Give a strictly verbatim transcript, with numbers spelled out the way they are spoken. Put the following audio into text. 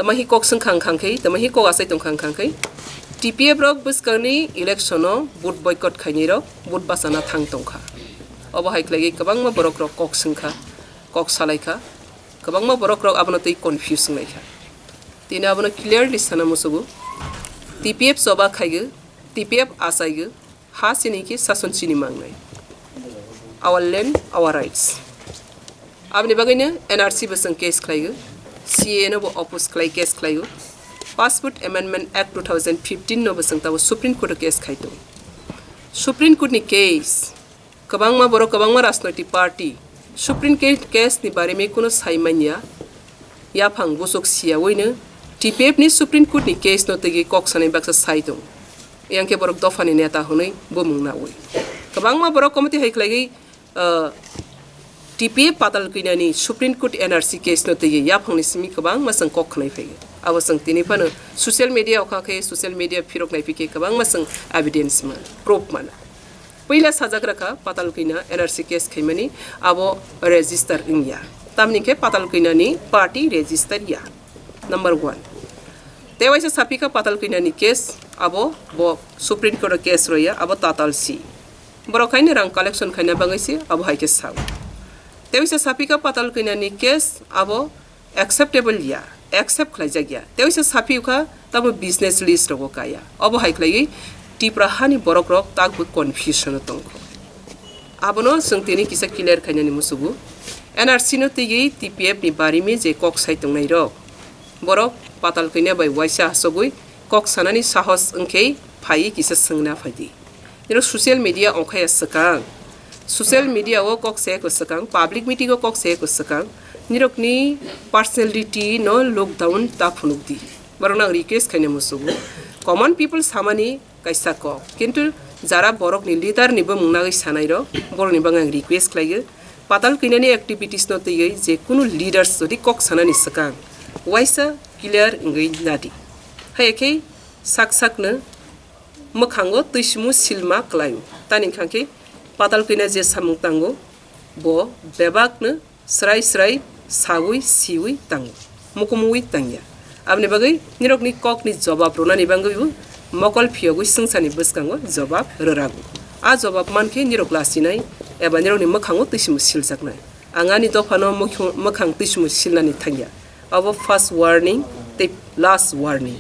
Tamahi kok swngkha wngkha khe, tamahi kok asai tongkha wngkha khe, T P F rok bwskangni election o vote boycott khainai rok vote bachana thang tongkha. Obo hai khlaiwi kwbangma borok rok kok swngkha, kok salaikha, kwbangma borok rok abono twi confuse wnglaikha. Tini abono clearly sana musugo, T P F choba khaigo, T P F achaigo, ha chini khe sason chini mangnai. Our land, our rights. Aboni bagwino N R C bo chwng case khlaigo, C A A no bo oppose khlai case khlaigo, Passport Amendment Act two thousand fifteen no bo chwng tabo Supreme Court o case khai tongo. Supreme Court ni case, kwbangma borok, kwbangma rajnoitik party Supreme Court case ni barimi kuno sai manya, yaphang busuk siyaoino T P F ni Supreme Court ni case no tigi kok sanai baksa sai tongo. Yang khe borok dopha ni neta hwnwi bumung nawi. Kwbangma borok committee hai khlaiwi, uh, T P F Patal Kanya ni Supreme Court N R C case no tigi yaphang ni simi kwbangma chwng kok khwnai phaigo. Abo chwng tini phano social media o kha khe social media phirok nai phikhe kwbangma chwng evidence man, proof man. Puila sajak rakha Patal Kanya N R C case khaimani, abo register wngya. Tamni khe Patal Kanya ni party register ya. Number one. Tewaisa sapikha Patal Kanya ni case, abo bo Supreme Court o case roya, abo tatal si. Borok haino rang collection khaina bagwi se abo hai khe sao. Tewaisa sapikha Patal Kanya ni case, abo acceptable ya, accept khlaijak ya. Tewaisa saphi wngkha tamo business list rogo kaya. Obo hai khlaiwi Tipra hani borok rok takbo confusion o tongkho. Abono chwng tini kisa clear khainani musugo. N R C no twiwi T P F ni barimi je kok sai tongnai rok, borok Patal Kanya bai waisa hasogwi kok sanani sahos wngkhe phaiwi kisa swngna phaidi. Nirok social media ongkhaya swkang. Social media o kok saya ko swkang, public meeting o kok saya ko swkang. Nirokni personality no lockdown ta phunukdi. Borokno ang request khaina musugo. Common people samani kaisa kok. Kintu jara borokni leader ni bumung nagwi sanai rok, borokni bagwi ang request khlaiyo. Patal Kanyani activities no twiwi je kunu leaders jodi kok sanani swkang, waisa clear wngwi nadi. Haiya khe sak sakno mwkhango twisumu silma kwlaio. Tani wngkha khe Patal Kanya je samung tango, bo bebakno srai srai sawi siwi tango, mukumui tangya. Aboni bagwi nirokni kokni jobab rwnani bagwibo mokol phiyogwi swngcharni bwskango jobab rwrago. A jobab mankhe nirok lasinai eba nirokni mwkhango twisumu siljaknai. Ang ani dophano mokhu-, mwkhang twisumu silnani thangya. Abo first warning tei last warning.